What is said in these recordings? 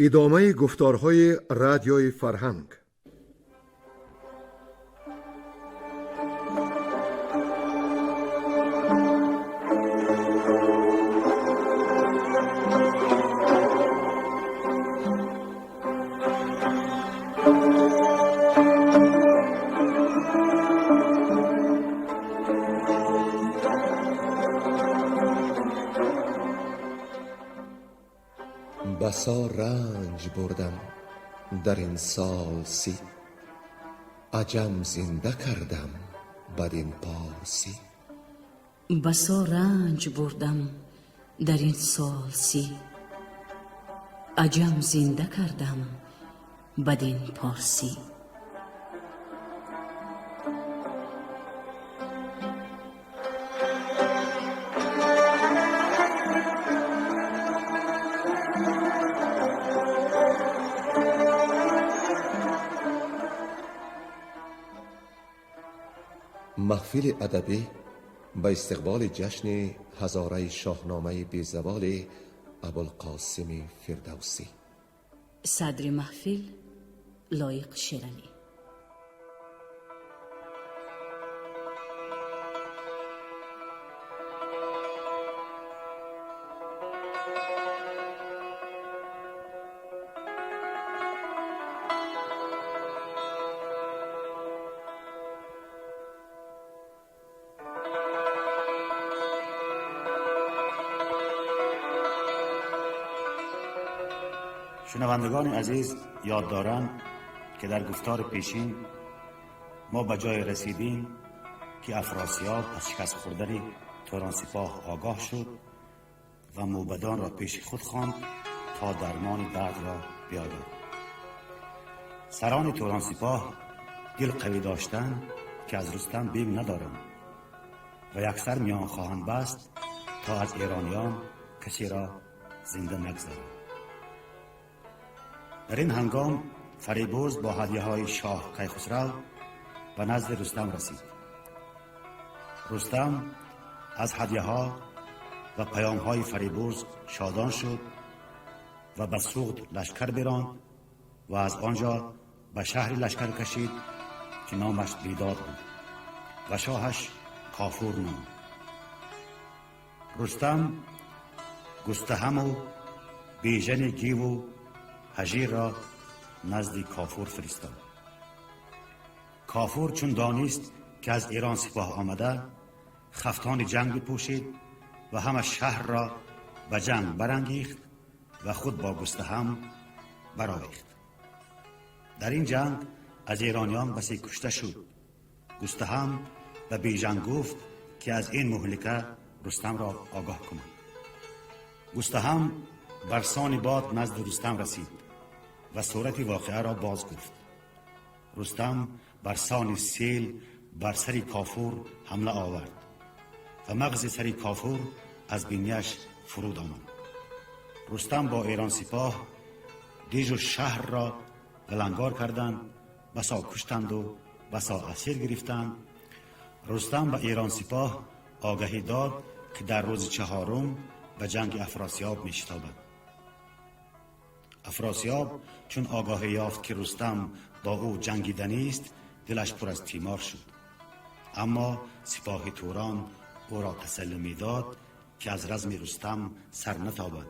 Идомаи гуфторҳои Радиои Фарҳанг. بسا رنج بردم در این سال 30، عجم زنده کردم بدین پارسی. بسا رنج بردم در این سال 30، عجم زنده کردم بدین پارسی. Маҳфили адабӣ ба истиқболи ҷашни ҳазораи шоҳномаи безаволи Абулқосими Фирдавсӣ. Садри маҳфил Лоиқ Шералӣ. شنوندگان عزیز یاد دارند که در گفتار پیشین ما به جای رسیدیم که افراسیاب از شکست خوردن توران سپاه آگاه شد و موبدان را پیش خود خواند تا درمان درد را بیابد. سران توران سپاه دل قوی داشتند که از رستم بیم ندارند و یکسر میان خواهند بست تا از ایرانیان کسی را زنده نگذارند. در این هنگام فریبرز با هدیه های شاه کیخسرو به نزد رستم رسید. رستم از هدیه ها و پیام های فریبرز شادان شد و به سغد لشکر براند و از آنجا به شهر لشکر کشید که نامش بیداد بود و شاهش کافور نام. رستم گستهم و بیژن گیو و هژیر را نزد کافور فرستاد. کافور چون دانست که از ایران سپاه آمده، خفتان جنگ بپوشید و همه شهر را به جنگ برانگیخت و خود با گستهم برآویخت. در این جنگ از ایرانیان بسی کشته شد. گستهم به بیژن گفت که از این مهلکه رستم را آگاه کند. گستهم بر سان باد نزد رستم رسید و صورت واقعه را باز گفت. رستم بر سان سیل بر سر کافور حمله آورد و مغز سر کافور از بینیش فرود آمد. رستم با ایران سپاه دیج و شهر را ولنگار کردند، بسا کشتند و بسا اسیر گرفتند. رستم به ایران سپاه آگهی داد که در روز 4 به جنگ افراسیاب می شتابد. افراسیاب چون آگاهی یافت که رستم با او جنگیدنی است، دلش پر از تیمار شد. اما سپاه توران او را تسلی می‌داد که از رزم رستم سر نتابد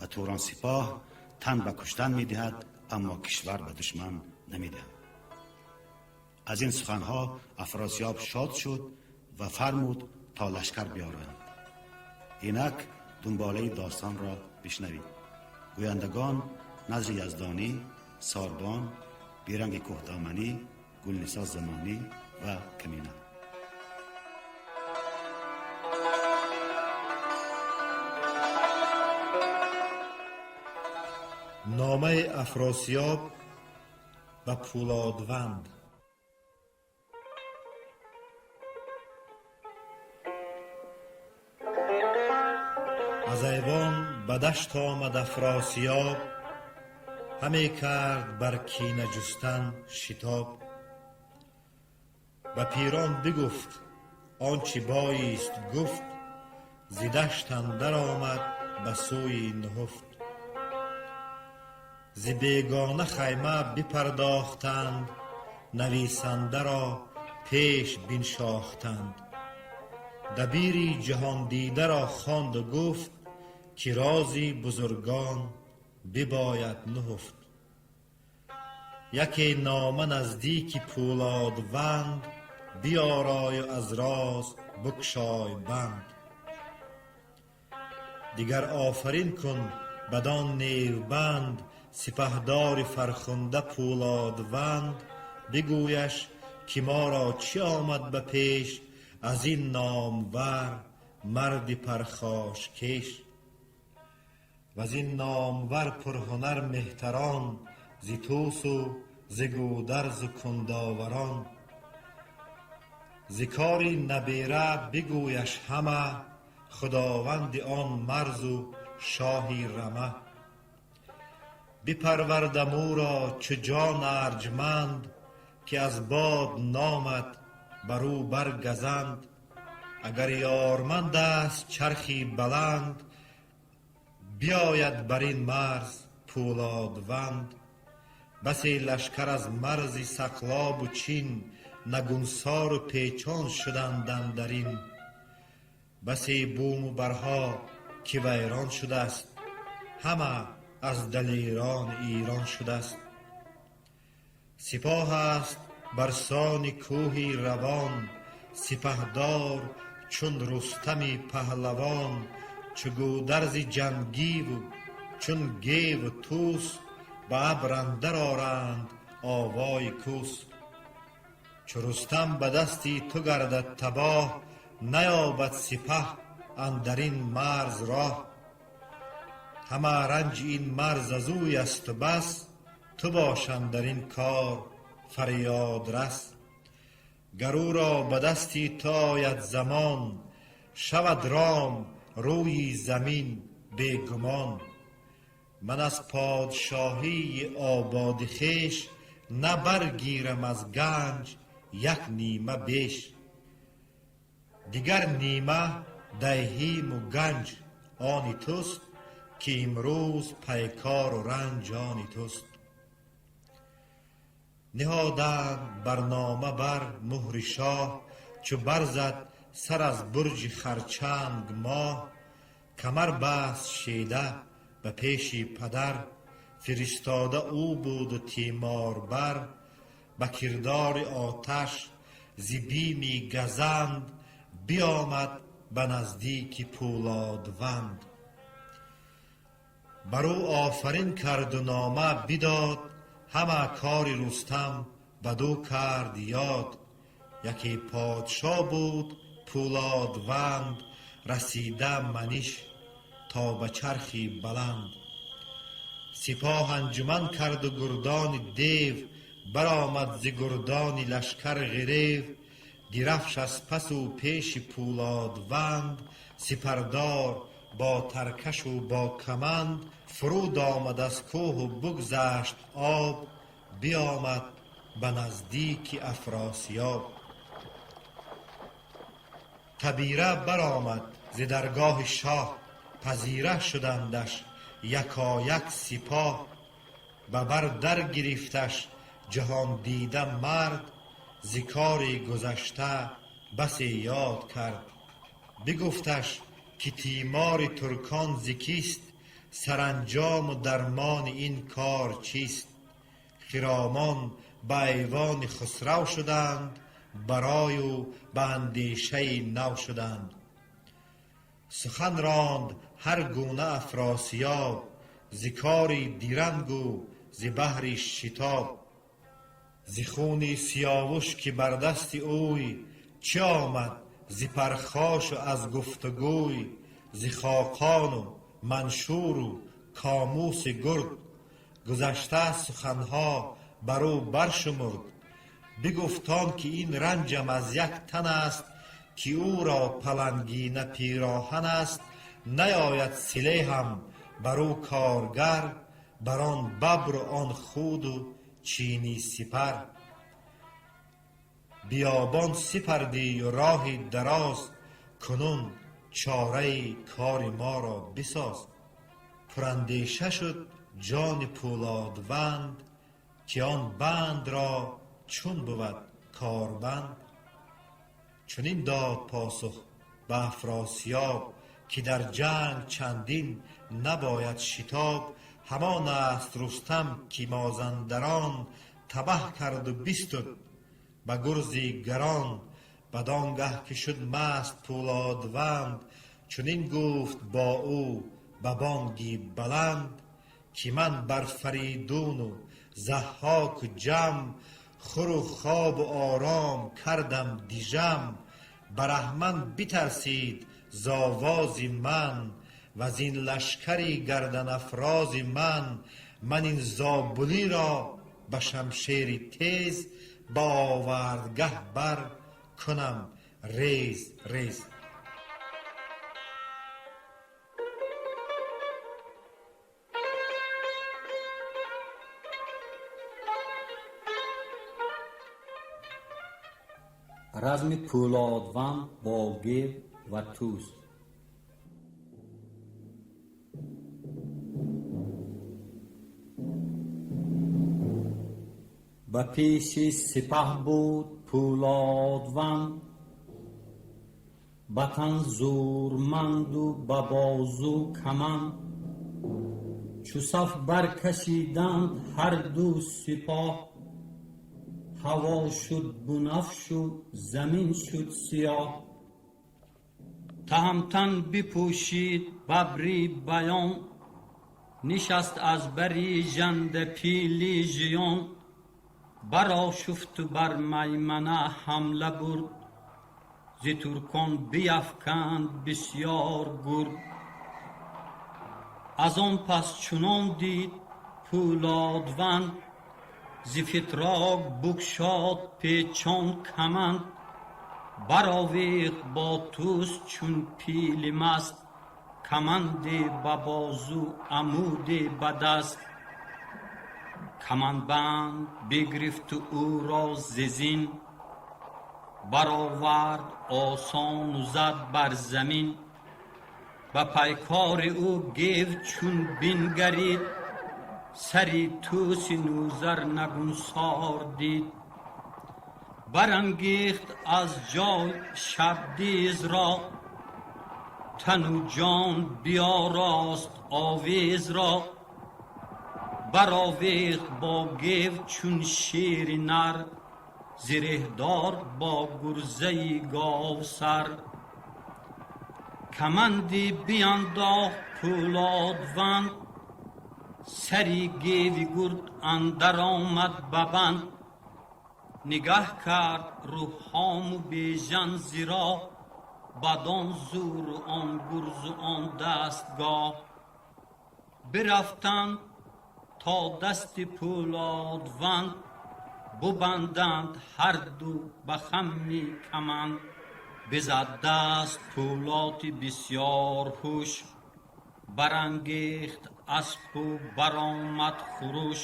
و توران سپاه تن به کشتن می‌دهد، اما کشور به دشمن نمی‌دهد. از این سخنها افراسیاب شاد شد و فرمود تا لشکر بیارند. اینک دنباله داستان را بشنوید. گویندگان نظر یزدانی، ساربان، بیرنگ کوهدامنی، گلنسا زمانی و کمینه. نامه افراسیاب به پولادوند. از ایوان به دشت آمد افراسیاب، همی کرد بر کینه جستن شتاب. به پیران بگفت آنچه بایست گفت، ز دشت اندر آمد به سوی نهفت. Зи бегона хайма бипардохтанд, нависанда ро пеш биншохтанд. Дабири ҷаҳондида ро хонду гуфт, ки рози бузургон бибояд нуҳуфт. Яке нома наздики Пӯлодванд биёрою аз роз букшой банд. Дигар офарин кун бадон невбанд, сипаҳдори фархунда Пӯлодванд. Бигӯяш, ки моро чӣ омад ба пеш аз ин номвар марди пархошкеш. Ваз ин номвар пурҳунар меҳтарон, зи Тӯсу зи Гӯдарзу Кундоварон. Зи кори набера бигӯяш ҳама, худованди он марзу шоҳи рама. Бипарвардам ӯро чу ҷон арҷманд, ки аз бод номат бар ӯ баргазанд. Агар ёрманд аст чархи баланд, биёяд бар ин марз Пӯлодванд. Басе лашкар аз марзи Сақлобу Чин нагунсору печон шуданд андар ин. Басе буму барҳо ки вайрон шудааст, ҳама аз далерони Эрон шудааст. Сипоҳ аст бар сони кӯҳи равон, сипаҳдор чун Рустами паҳлавон, чу Гӯдарзи ҷангиву чун Геву Тӯс, ба абр андар оранд овои кӯс. Чу Рустам ба дасти ту гардад табоҳ, наёбад сипаҳ андар ин марз роҳ. Ҳама ранҷи ин марз аз ӯй асту бас, ту бош андар ин кор фарёдрас. Гар ӯро ба дасти ту ояд замон, шавад ром рӯи замин бегумон. Ман аз подшоҳии ободи хеш на баргирам аз ганҷ як нима беш. Дигар нима деҳиму ганҷ они туст, ки имрӯз пайкору ранҷ они туст. Ниҳоданд барнома бар муҳри шоҳ, чу барзад сар аз бурҷи харчанг моҳ. Камар баст шеда ба пеши падар, фиристода ӯ буду тиморбар. Ба кирдори оташ зи бими газанд биомад ба наздики Пӯлодванд. Бар ӯ офарин карду нома бидод, ҳама кори Рустам бадӯ кард ёд. Яке подшо буд Пӯлодванд, расида маниш то ба чархи баланд. Сипоҳ анҷуман карду гурдони дев, баромад зи гурдони лашкар ғирев. Дирафш аз пасу пеши Пӯлодванд, сипардор бо таркашу бо каманд. Фуруд омад аз кӯҳу бугзашт об, биомад ба наздики Афросиёб. Табира баромад зи даргоҳи шоҳ, пазира шудандаш якояк сипоҳ. Ба бар дар гирифташ ҷаҳондида мард, зи кори гузашта басе ёд кард. Бигуфташ, ки тимори туркон зи кист, саранҷому дармони ин кор чист? Хиромон ба айвони Хусрав шуданд, барою ба андешаи нав шуданд. Сухан ронд ҳар гуна Афросиёб, зи кори дирангу зи баҳри шитоб. Зи хуни Сиёвуш, ки бар дасти ӯй, чӣ омад зи пархошу аз гуфтугӯй? Зи Хоқону Маншуру Комуси гурд гузашта суханҳо бар ӯ баршумурд. Бигуфт он ки ин ранҷам аз як тан аст, ки ӯро палангина пироҳан аст. Наёяд силеҳам бар ӯ коргар, бар он бабру он худу чини сипар. Биёбон сипардию роҳи дароз, кунун чораи кори моро бисоз. Пурандеша шуд. ҷони Пӯлодванд, ки он банд ро чун буд корбанд. Чунин дод посух ба Афросиёб, ки дар ҷанг чандин набояд шитоб. Ҳамон аст Рустам, ки Мозандарон табаҳ кард ва бистуд ба гурзи гарон. Бадон гаҳ ки шуд маст Пӯлодванд, чунин гуфт бо ӯ ба бонги баланд, ки ман бар Фаридуну Заҳҳоку Ҷам хӯру хобу ором кардам дижам. Бараҳман битарсид з овози ман ва зин лашкари гарданафрози ман. Ман ин зобулиро ба шамшери тез ба овардгаҳ бар кунам рез рез. Разми Пӯлодванд бо Гев ва Тӯс. Ба пеши сипаҳ буд Пӯлодванд, ба тан зӯрманду ба бозу каманд. Чу саф баркашиданд ҳарду сипоҳ, ҳаво шуд бунафшу замин шуд сиёҳ. Таҳамтан бипӯшид бабри баён, нишаст аз бари жандапили жиён. Барошуфту бар маймана ҳамла бурд, зи туркон биафканд бисёр гурд. Аз он пас чунон дид Пӯлодванд, зи фитрок букшод печон каманд. Баровехт бо Тӯс чун пили маст, каманде ба бозу амуде ба даст. Камандбанд бигирифту ӯро зи зин, баровард осону зад бар замин. Ба пайкори ӯ Гев чун бингарид, сари Тӯси нузарнагунсор дид. Барангехт аз ҷой Шабдизро, тану ҷон биёрост овезро. Баровехт бо Гев чун шери нар, зиреҳдор бо гурзаи говсар. Каманди биандохт Пӯлодванд, сари Геви гурд андар омад ба банд. Нигаҳ кард Рӯҳому Бежан зироҳ, бадон зӯру он гурзу он дастгоҳ. Бирафтанд то дасти Пӯлодванд, бубанданд ҳарду ба хамми каманд. Бизад даст Пӯлоди бисёр ҳуш, барангехт аспу баромад хуруш.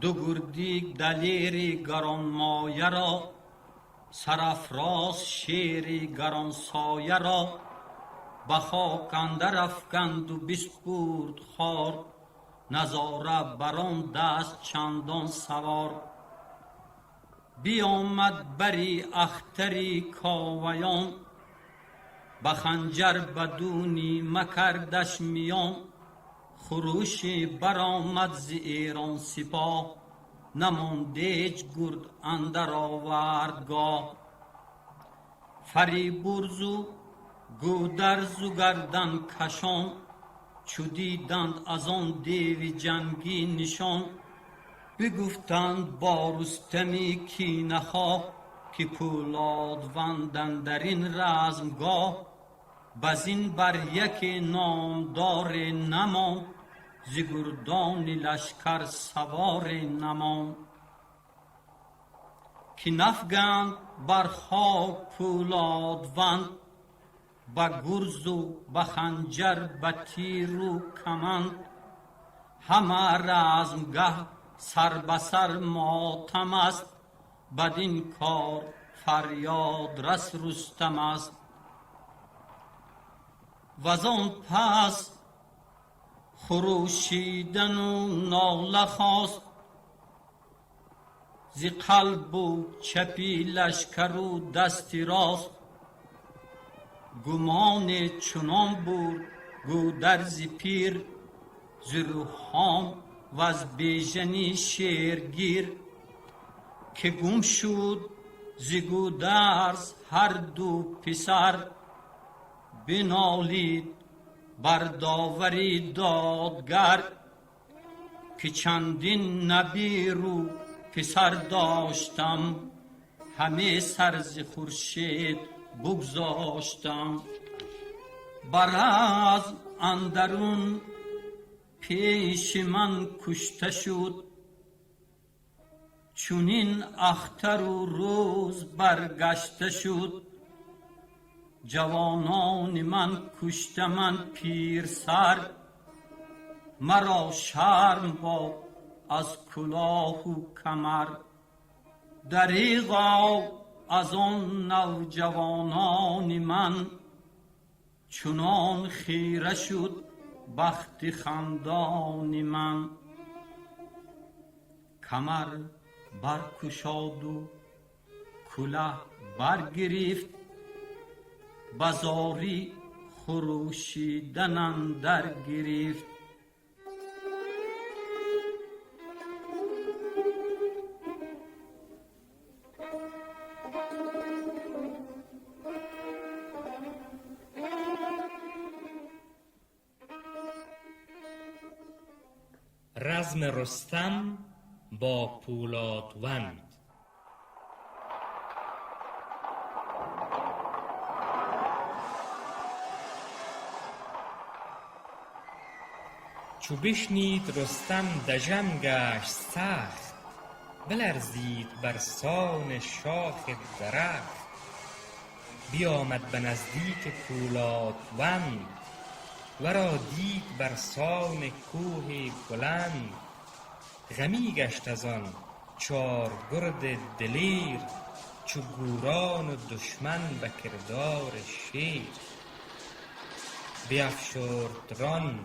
Ду гурди далери гаронмояро, сарафроз шери гаронсояро. Ба хок андар афканду биспурд хор, назора бар он даст чандон савор. Биомад бари ахтари Коваён, ба ханҷар бадуни макардаш миён. Хурӯши баромад зи Эрон сипоҳ, намондеҷ гурд андар овардгоҳ. Фарибурзу Гӯдарзу гарданкашон, чу диданд аз он деви ҷангӣ нишон. Бигуфтанд бо Рустами кинахоҳ, ки Пӯлодванд андар ин размгоҳ. Базин бар яке номдоре намонд, зи гурдони лашкар саворе намонд. Ки нафганд бар хок Пӯлодванд, ба гурзу ба ханҷар ба тиру каманд. Ҳама размгаҳ сар ба сар мотам аст, бадин кор фарёдрас Рустам аст. Вазон пас Хурӯшидану нола хост, зи қалбу чапи лашкару дасти рост. Гумоне чунон бурд Гӯдарзи пир, зи Рӯҳом ваз Бежани шергир, ки гум шуд зи Гӯдарз ҳарду писар, бинолид бар довари додгар, ки чандин набиру писар доштам, ҳаме сар зи хуршед бугзоштам. Бар разм андарун пеши ман кушта шуд, чунин ахтару рӯз баргашта шуд. Ҷавонони ман кушта, ман пирсар, маро шарм бод аз кулоҳу камар. Дареғо аз он навҷавонони ман, чунон хира шуд бахти хандони ман. Камар баркушоду кулаҳ баргирифт, ба зорӣ хурӯшидан андар гирифт. رزم رستم با پولادوند. چو بشنید رستم دژم گشت سخت، بلرزید بر سان شاخ درخت. بیامد به نزدیک پولادوند، ورا دید بر سان کوه بلند. غمی گشت از آن چار گرد دلیر، چو گوران و دشمن به کردار شیر. بیفشرد ران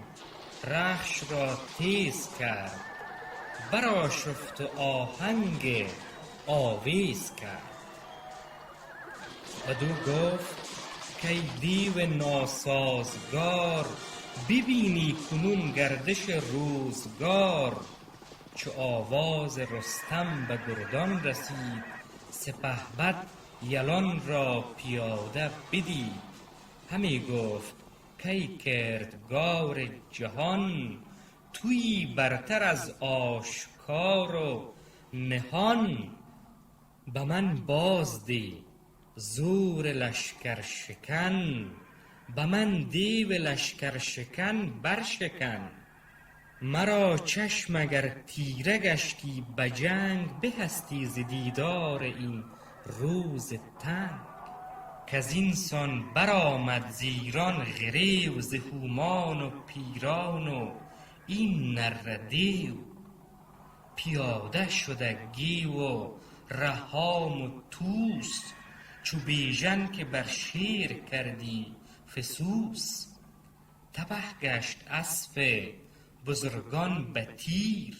رخش را تیز کرد، برآشفت و آهنگ آویز کرد. بدو گفت کای دیو ناسازگار، ببینی کنون گردش روزگار. چو آواز رستم به گردان رسید، سپهبد یلان را پیاده بدید. همی گفت کای کردگار جهان، تویی برتر از آشکار و نهان. به من بازده زور لشکر شکن، به من دیو لشکر شکن برشکن. مرا چشم اگر تیره گشتی به جنگ، بهستی ز دیدار این روز تنگ. کزین سان برآمد ز ایران غریو، ز هومان و پیران و این نره دیو. پیاده شده گیو و رهام و طوس، چو بیژن که بر شیر کردی فسوس. تبه گشت اسپ بزرگان به تیر،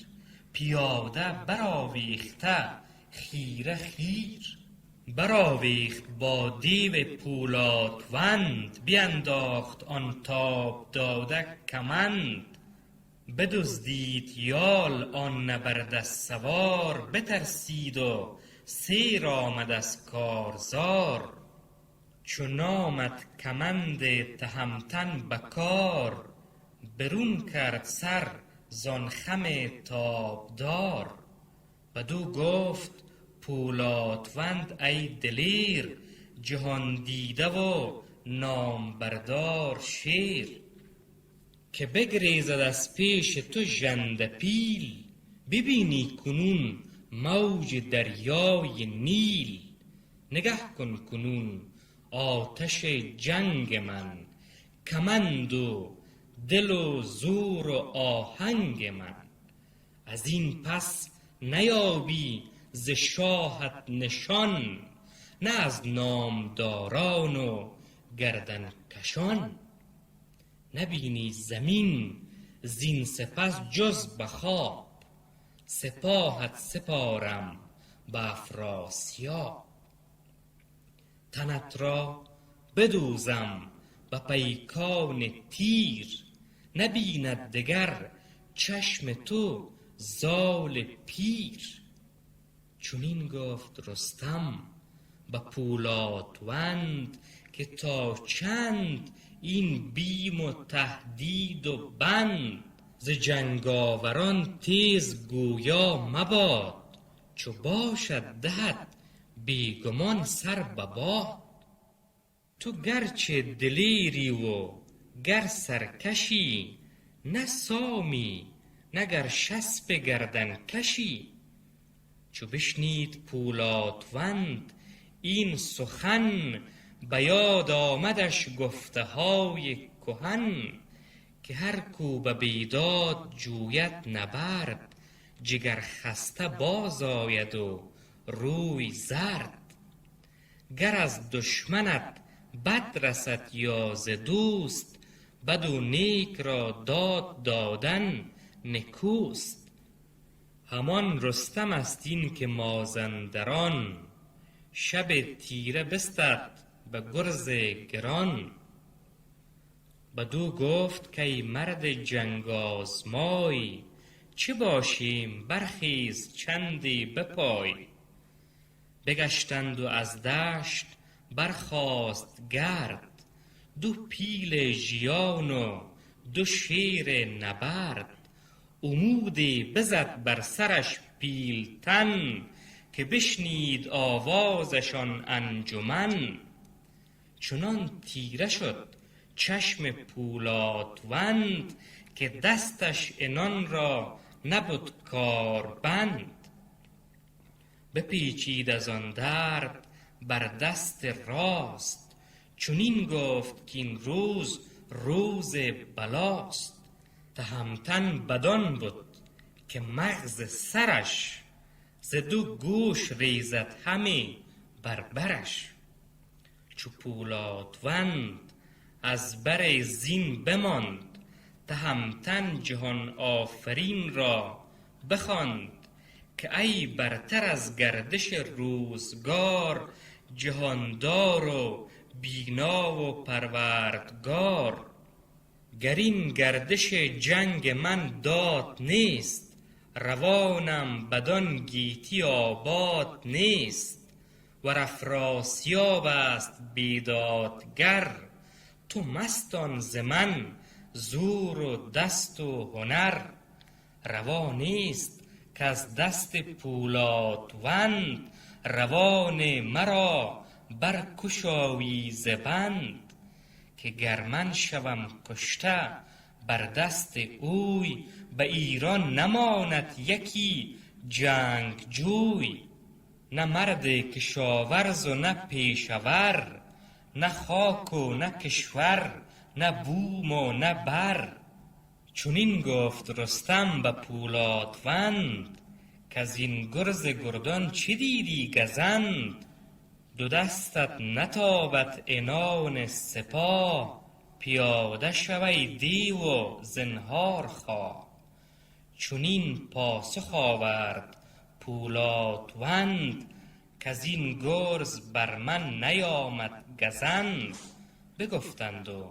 پیاده برآویخته خیره خیر. برآویخت با دیو پولادوند، بینداخت آن تاب داده کمند. بدزدید یال آن نبرده سوار، بترسید و سیر آمد از کارزار. چو نامد کمند تهمتن به کار، برون کرد سر زان خم تابدار. بدو گفت پولادوند ای دلیر، جهان دیده و نامبردار شیر. که بگریزد از پیش تو ژنده پیل، ببینی کنون موج دریای نیل. نگه کن کنون آتش جنگ من، کمند و دل و زور و آهنگ من. از این پس نیابی ز شاهت نشان، نه از نامداران و گردن کشان. نبینی زمین زین سپس جز به خواب. سپاهت سپارم به افراسیاب. تنت را بدوزم به پیکان تیر، نبیند دگر چشم تو زال پیر. چنین گفت رستم به پولادوند، که تا چند این بیم و تهدید و بند. ز جنگاوران تیز گویا مباد، چو باشد دهد بی گمان سر به باد. تو گرچه دلیری و گر سرکشی، نه سامی نه گرشسپ گردن کشی. چو بشنید پولادوند این سخن، به یاد آمدش گفته های کهن. که هر کو به بیداد جوید نبرد، جگر خسته باز آید و روی زرد. گر از دشمنت بد رسد یا ز دوست، بد و نیک را داد دادن نکوست. همان رستم است این که مازندران، شب تیره بستد به گرز گران. بدو گفت کای مرد جنگ آزمای، چه باشیم برخیز چندی بپای. بگشتند و از دشت برخاست گرد، دو پیل ژیان و دو شیر نبرد. عمودی بزد بر سرش پیلتن، که بشنید آوازشان انجمن. چنان تیره شد چشم پولادوند، که دستش عنان را نبد کاربند. بپیچید از آن درد بر دست راست، چنین گفت کاین روز روز بلاست. تهمتن بدان بد که مغز سرش، ز دو گوش ریزد همی بر برش. چو پولادوند از بر زین بماند، تهمتن جهان آفرین را بخواند. که ای برتر از گردش روزگار، جهاندار و بینا و پروردگار. گر این گردش جنگ من داد نیست، روانم بدان گیتی آباد نیست. ور افراسیاب است بیدادگر، تو مستان ز من زور و دست و هنر. روا نیست کز دست پولادوند، روان مرا برگشایی ز بند. که گر من شوم کشته بر دست اوی، به ایران نماند یکی جنگجوی. نه مرد کشاورز و نه پیشه ور، نه خاک و نه کشور، نه بوم و نه بر. چنین گفت رستم به پولادوند، کز این گرز گردان چه دیدی گزند؟ دو دستت نتابد عنان سپاه، پیاده شو ای دیو و زنهار خواه. چنین پاسخ آورد پولادوند، کز این گرز بر من نیامد گزند. بگفتند و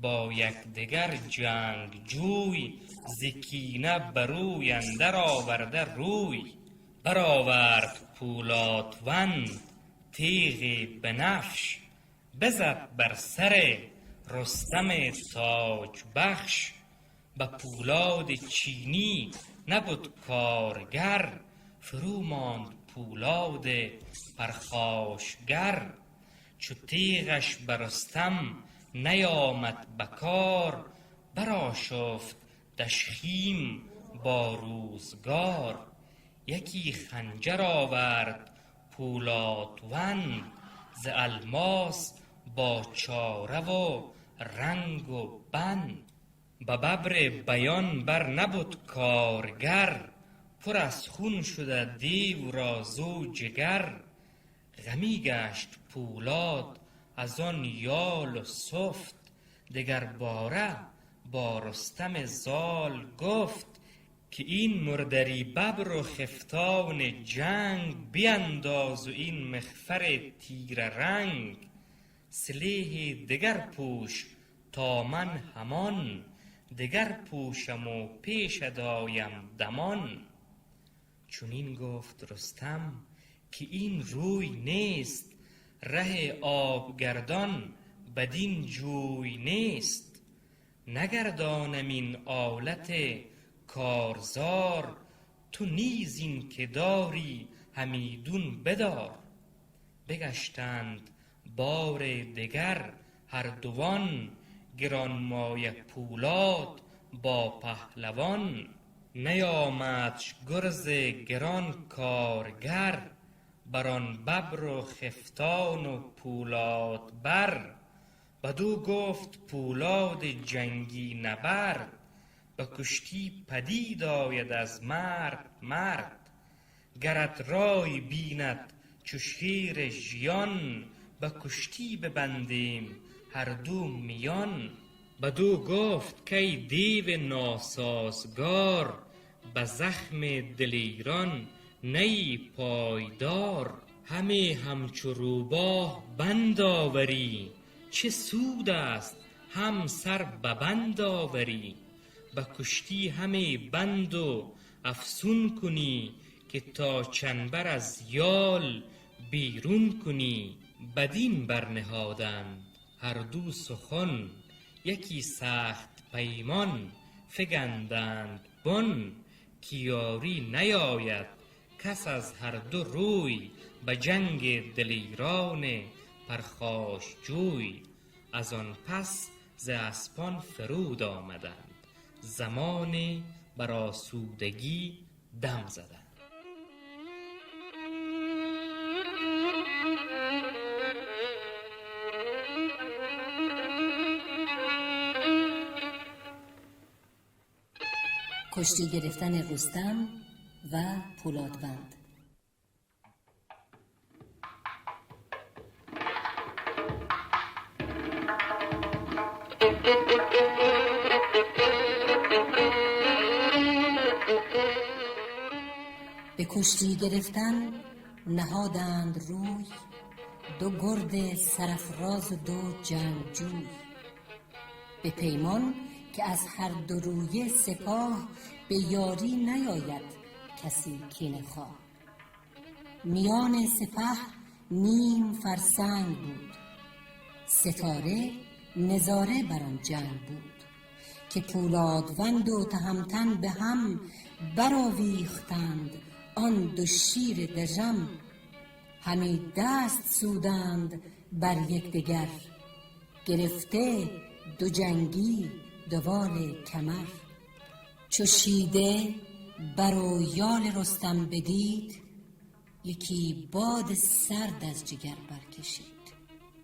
با یکدگر جنگجوی، ز کینه بروی اندر آورده روی. برآورد پولادوند تیغ بنفش، بزد بر سر رستم تاج بخش. به پولاد چینی نبد کارگر، فرو ماند پولاد پرخاشگر. چو تیغش به رستم نیامد به کار، برآشفت دژخیم با روزگار. یکی خنجر آورد پولادوند، ز الماس با چاره و رنگ و بند. به ببر بیان بر نبد کارگر، پر از خون شده دیو را زو جگر. غمی گشت پولاد از آن یال و سفت، دگر باره با رستم زال گفت که این مردری ببر و خفتان جنگ، بینداز و این مغفر تیره رنگ. سلیح دگر پوش تا من همان، دگر پوشم و پیشت آیم دمان. چنین گفت رستم که این روی نیست، ره آبگردان بدین جوی نیست. نگردانم این آلت کارزار، تو نیز این که داری همیدون بدار. بگشتند بار دگر هر دوان، گرانمایه پولاد با پهلوان. نیامدش گرز گران کارگر، بر آن ببر و خفتان و پولاد بر. بدو گفت پولاد جنگی نبرد، به کشتی پدید آید از مرد مرد. گرت رای بیند چو شیر ژیان، به کشتی ببندیم هر دو میان. بدو گفت کای دیو ناسازگار، به زخم دلیران نیی پایدار. همی همچو روباه بند آوری، چه سود است هم سر به بند آوری. به کشتی همی بند و افسون کنی، که تا چنبر از یال بیرون کنی. بدین برنهادند هر دو سخن، یکی سخت پیمان فگندند بن. که یاری نیاید کس از هر دو روی، به جنگ دلیران پرخاشجوی. از آن پس ز اسپان فرود آمدند، زمانی بر آسودگی دم زدند. کشتی گرفتن رستم و پولادوند. به کشتی گرفتن نهادند روی، دو گرد سرافراز و دو جنگجوی. به پیمان که از هر دو رویه سپاه، به یاری نیاید کسی کینه خواه. میان سپه نیم فرسنگ بود، ستاره نظاره بر آن جنگ بود. که پولادوند و تهمتن به هم، برآویختند آن دو شیر دژم. همی دست سودند بر یکدگر، گرفته دو جنگی دوال کمر. چو شیده بر و یال رستم بدید، یکی باد سرد از جگر برکشید.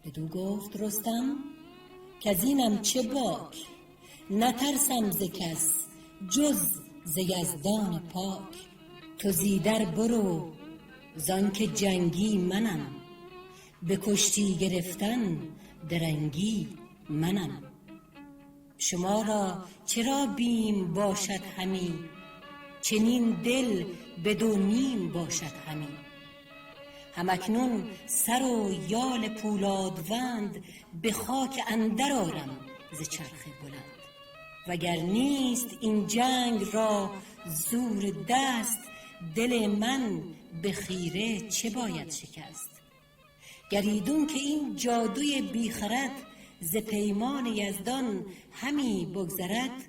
بدو گفت رستم کزینم چه باک، نترسم ز کس جز ز یزدان پاک. تو زیدر برو زانک جنگی منم، به کشتی گرفتن درنگی منم. شما را چرا بیم باشد همی، چنین دل به دو نیم باشد همی. هم اکنون سر و یال پولادوند، به خاک اندر آرم ز چرخ بلند. وگر نیست این جنگ را زور دست، دل من به خیره چه باید شکست. گر ایدون که این جادوی بی خرد، ز پیمان یزدان همی بگذرد.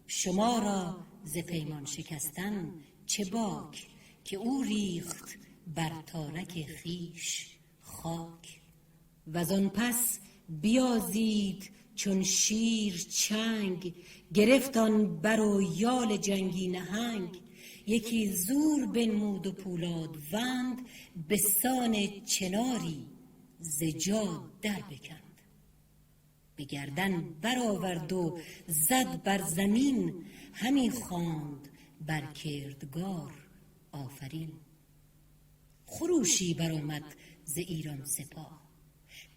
شما را ز پیمان شکستن چه باک، که او ریخت بر تارک خویش خاک. وزان پس بیازید چون شیر چنگ، گرفت آن بر و یال جنگی نهنگ. یکی زور بنمود و پولادوند، به سان چناری ز جا در بکند. به گردن برآورد و زد بر زمین، همی خواند بر کردگار آفرین. خروشی برآمد ز ایران سپاه،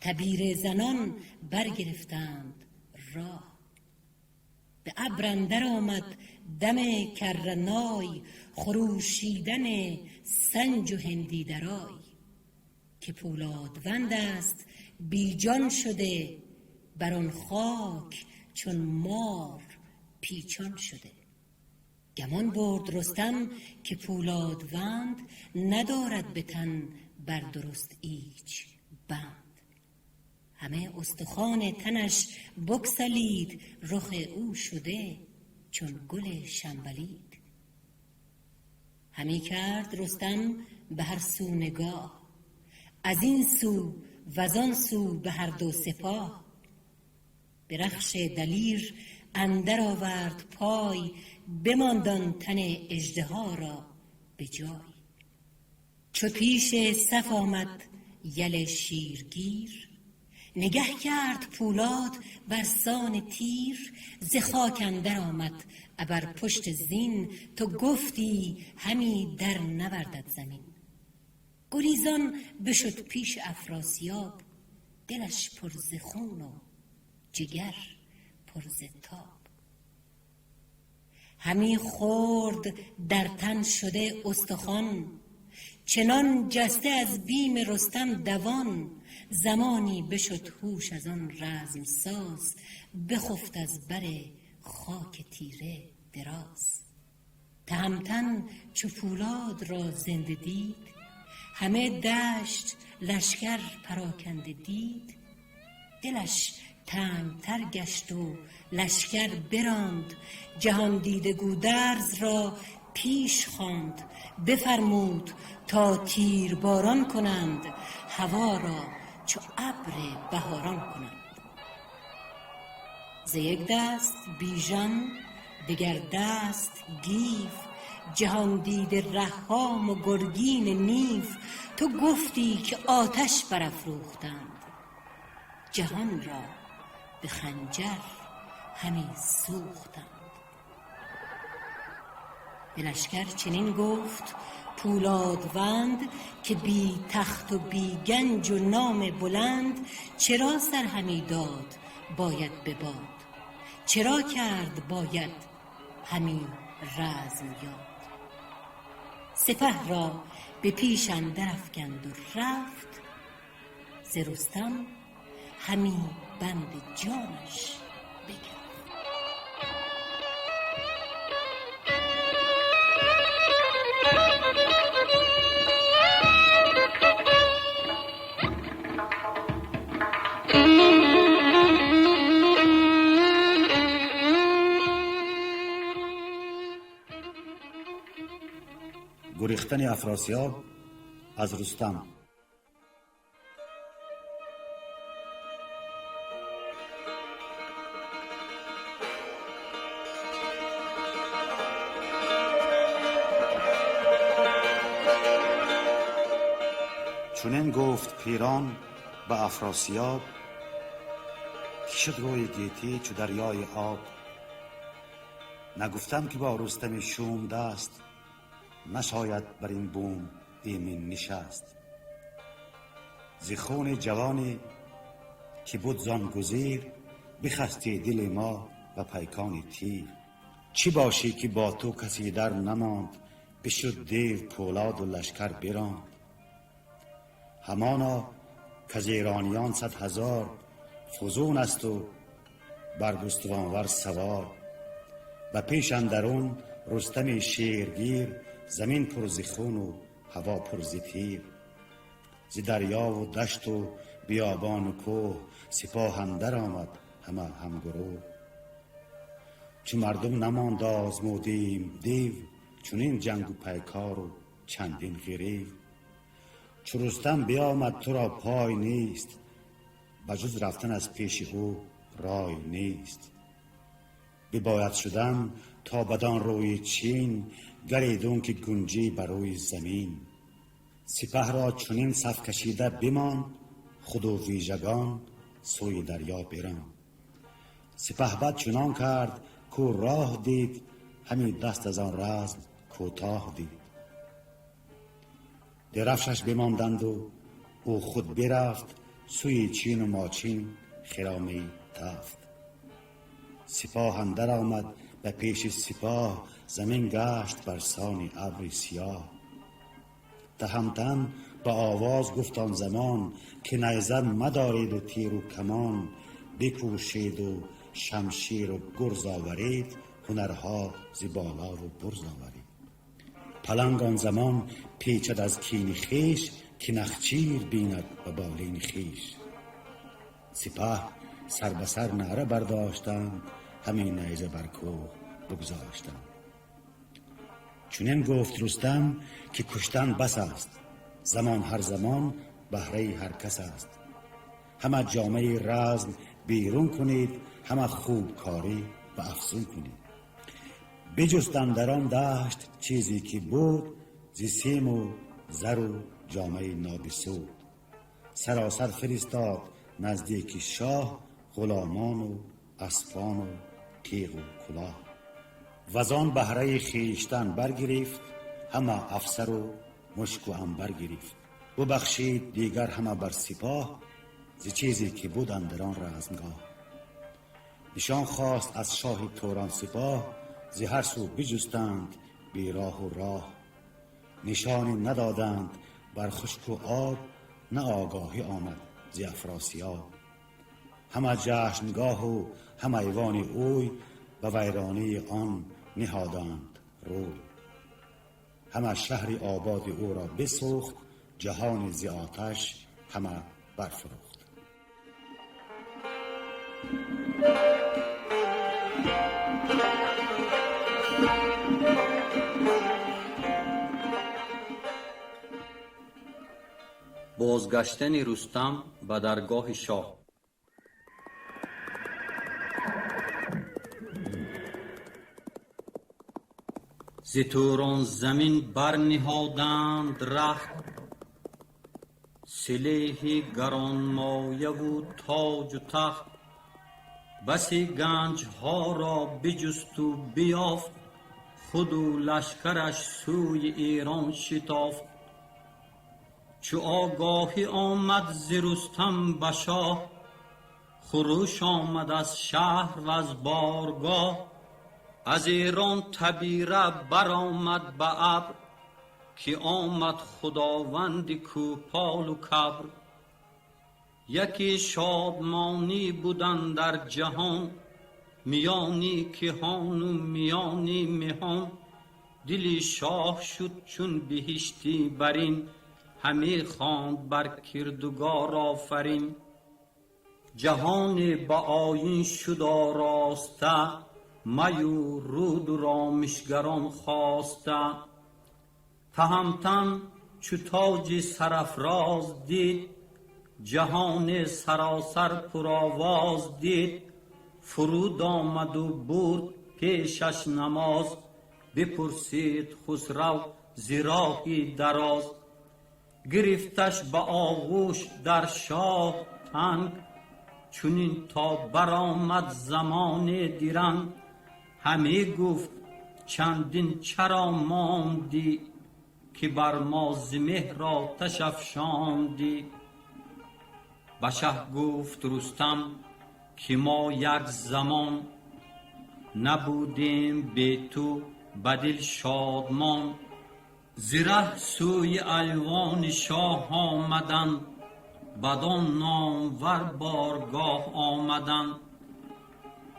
تبیره زنان برگرفتند راه. به ابر اندر آمد دم کرنای، خروشیدن سنج و هندی درای. که پولادوند است بی جان شده، بر آن خاک چون مار پیچان شده. گمان برد رستم که پولادوند، ندارد به تن بر درست ایچ بند. همه استخوان تنش بگسلید، رخ او شده چون گل شنبلید. همی کرد رستم به هر سو نگاه، از این سو وزان سو به هر دو سپاه. به رخش دلیر اندر آورد پای، بماند آن تن اژدها را به جای. چو پیش صف آمد یل شیرگیر، نگه کرد پولاد بر سان تیر. ز خاک اندر آمد ابر پشت زین، تو گفتی همی در نوردد زمین. گریزان بشد پیش افراسیاب، دلش پر ز خون و جگر پر ز تاب. همی خورد در تن شده استخوان، چنان جسته از بیم رستم دوان. زمانی بشد هوش از آن رزم ساز، بخفت از بر خاک تیره دراز. تهمتن چو پولاد را زنده دید، همه دشت لشکر پراکنده دید. دلش تنگتر گشت و لشکر براند، جهاندیده گودرز را پیش خواند. بفرمود تا تیرباران کنند، هوا را چو ابر بهاران کنند. ز یک دست بیژن دگر دست گیو، جهاندیده رهام و گرگین نیو. تو گفتی که آتش برافروختند، جهان را به خنجر همی سوختند. به لشکر چنین گفت پولادوند، که بی تخت و بی گنج و نام بلند. چرا سر همی داد باید به باد، چرا کرد باید همی رزم یاد. سپه را به پیش اندر افکند و رفت، ز رستم همی بند جانش بگرفت. گریختن افراسیاب از رستم. چنین گفت پیران به افراسیاب، که شد روی گیتی چو دریای آب. نگفتم که با رستم شوم دست، نشاید بر این بوم ایمن نشست. ز خون جوانی که بود زان گزیر، بخستی دل ما و پیکان تیر. چی باشی که با تو کسی در نماند، بشد دیو پولاد و لشکر براند. همانا که از ایرانیان 100,000 فزون است و بر گستوانور سوار. و پیش اندرون رستم شیرگیر، زمین پر ز خون و هوا پر ز تیر. ز دریا و دشت و بیابان و کوه، سپاه اندر آمد همه همگروه. چو مردم نماند آزمودیم دیو، چنین جنگ و پیکار و چندین غریو. چو رستم بیامد تو را پای نیست، بجز رفتن از پیش او رای نیست. بباید شدن تا بدان روی چین، گریدون که گنجی بر روی زمین. سپه را چنین صف کشیده بماند، خود و ویژگان سوی دریا براند. سپهبد چنان کرد کو راه دید، همی دست از آن رزم کوتاه دید. درفشش بماندند و او خود برفت، سوی چین و ماچین خرامی تفت. Сипоҳ андар омад ба пеши сипоҳ, замин гашт бар сони абри сиёҳ. Таҳамтан ба овоз гуфт он замон, ки найза мадоред у тиру камон, бикӯшед у шамширу гурз оваред, ҳунарҳо зи болову бурз оваред. Паланг он замон печад аз кини хеш, ки нахчир бинад ба болини хеш. Сипаҳ сар ба сар наъра бардоштанд, ҳамин найза бар кӯҳ бигзоштанд. Чунин гуфт Рустам, ки куштан бас аст, замон ҳар замон баҳраи ҳар кас аст. Ҳама ҷомаи разм берун кунед, ҳама хубкорӣ ва афзун кунед. Биҷустанд дар он дашт чизе ки буд, зи симу зару ҷомаи нобисуд. Саросар фиристод наздики шоҳ, ғуломону аспону тиғу кулоҳ. Вазон баҳраи хештан баргирифт, ҳама афсару мушку анбар гирифт. Бубахшид дигар ҳама бар сипоҳ, зи чизе ки буд андар он размгоҳ. Нишон хост аз шоҳи Турон сипоҳ, зи ҳар су биҷустанд бероҳу роҳ. Нишоне надоданд бар хушку об, на огоҳӣ омад зи Афросиёб. Ҳама ҷашнгоҳу ҳама айвони ӯй, ба вайронии он ниҳоданд рӯй. Ҳама шаҳри ободи ӯро бисӯхт, ҷаҳони зи оташ ҳама барфурӯхт. Бозгаштани Рустам ба даргоҳи шоҳ. Зи Турон замин барниҳоданд рахт, силеҳи гаронмояву тоҷу тахт. Басе ганҷҳоро биҷусту биёфт, худу лашкараш сӯи Эрон шитофт. Чу огоҳӣ омад зи Рустам ба шоҳ, хурӯш омад аз шаҳр ва аз боргоҳ. Аз Эрон табира баромад ба абр, ки омад худованди кӯҳполу кабр. Яке шодмонӣ будан дар ҷаҳон, миёни киҳону миёни меҳон. Дили шоҳ шуд чун биҳиштӣ барин, ҳаме хонд бар кирдугор офарин. Ҷаҳоне ба оин шуд ороста, маю руду ромишгарон хоста. Таҳамтан чу тоҷи сарафроз дид, ҷаҳоне саросар пуровоз дид. Фуруд омаду бурд пешаш намоз, бипурсид Хусрав зи роҳи дароз. Гирифташ ба оғӯш дар шоҳ танг, чунин то баромад замоне диранг. Ҳаме гуфт чандин чаро мондӣ, ки бар мо зи меҳр оташ афшондӣ. Ба шаҳ гуфт Рустам ки мо як замон набудем бе ту ба дил шодмон. Зи раҳ сӯи айвони шоҳ омаданд, бадон номвар боргоҳ омаданд.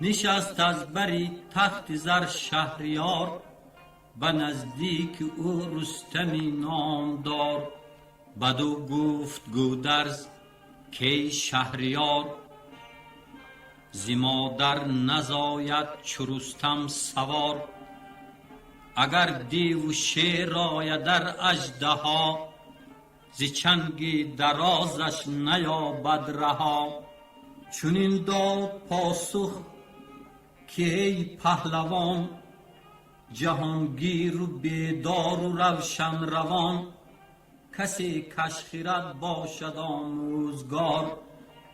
Нишаст аз бари тахти зар шаҳриёр, ба наздики ӯ Рустами номдор. Бадӯ гуфт Гӯдарз кей шаҳриёр, зи модар назояд чу Рустам савор. Агар деву шер ояд дар аждаҳо, зи чанги дарозаш наёбад раҳо. Чунин дод посух ки эй паҳлавон, ҷаҳонгиру бедору равшанравон. Касе каш хирад бошад омӯзгор,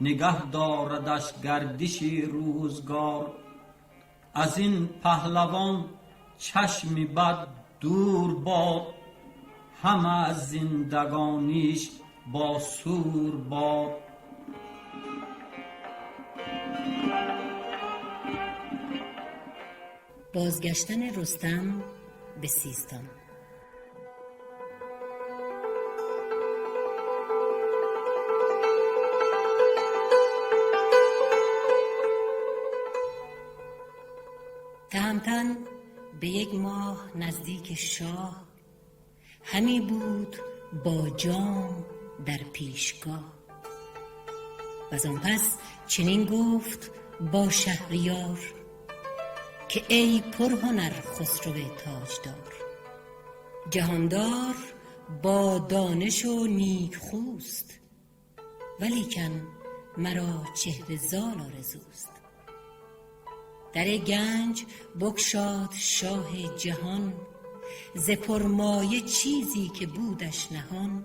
нигаҳ дорадаш гардиши рӯзгор. Аз ин паҳлавон чашми бад дур бод, ҳама зиндагониш бо сур бод. بازگشتن رستم به سیستان. تهمتن به یک ماه نزدیک شاه، همی بود با جام در پیشگاه. و آن پس چنین گفت با شهریار که ای پرهنر خسرو تاجدار، جهاندار با دانش و نیک خوست، ولیکن مرا چهره زال آرزوست. در گنج بگشاد شاه جهان، ز پرمایه چیزی که بودش نهان.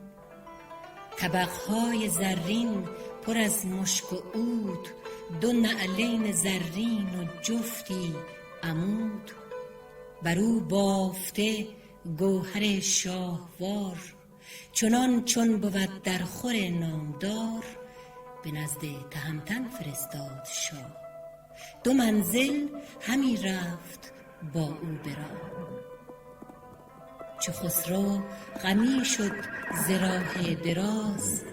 طبقهای زرین پر از مشک و عود، دو نعلین زرین و جفتی عمود. بر او بافته گوهر شاهوار، چنان چون بود در خور نامدار. به نزد تهمتن فرستاد شاه، دو منزل همی رفت با او به راه. چو خسرو غمی شد ز راه دراز،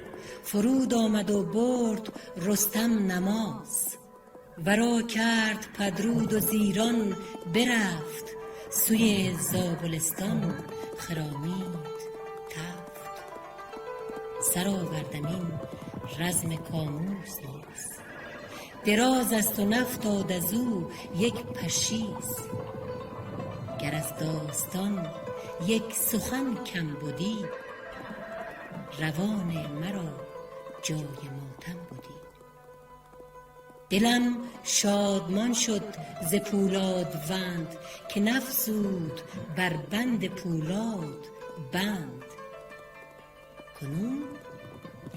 فرود آمد و برد رستم نماز. ورا کرد پدرود و زیران برفت، سوی زابلستان خرامید تفت. سر آوردم این رزم کاموس نیز، دراز است و نفتاد از او یک پشیز. گر از داستان یک سخن کم بدی، روان مرا جای ماتم بدی. دلم شادمان شد ز پولادوند، که نفزود بر بند پولاد بند. کنون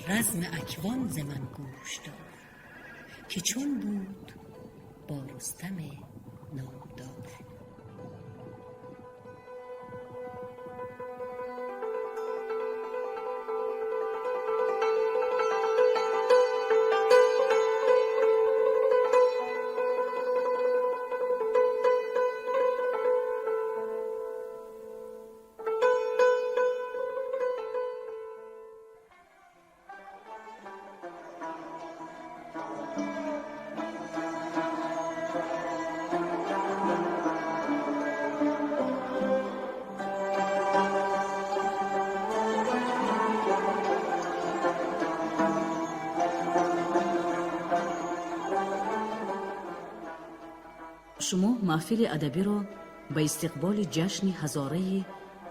رزم اکوان ز من گوش دار، که چون بود با رستم نامدار. Шумо маҳфили адабиро ба истиқболи ҷашни ҳазораи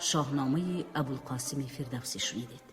Шоҳномаи Абулқосими Фирдавсӣ шунидед.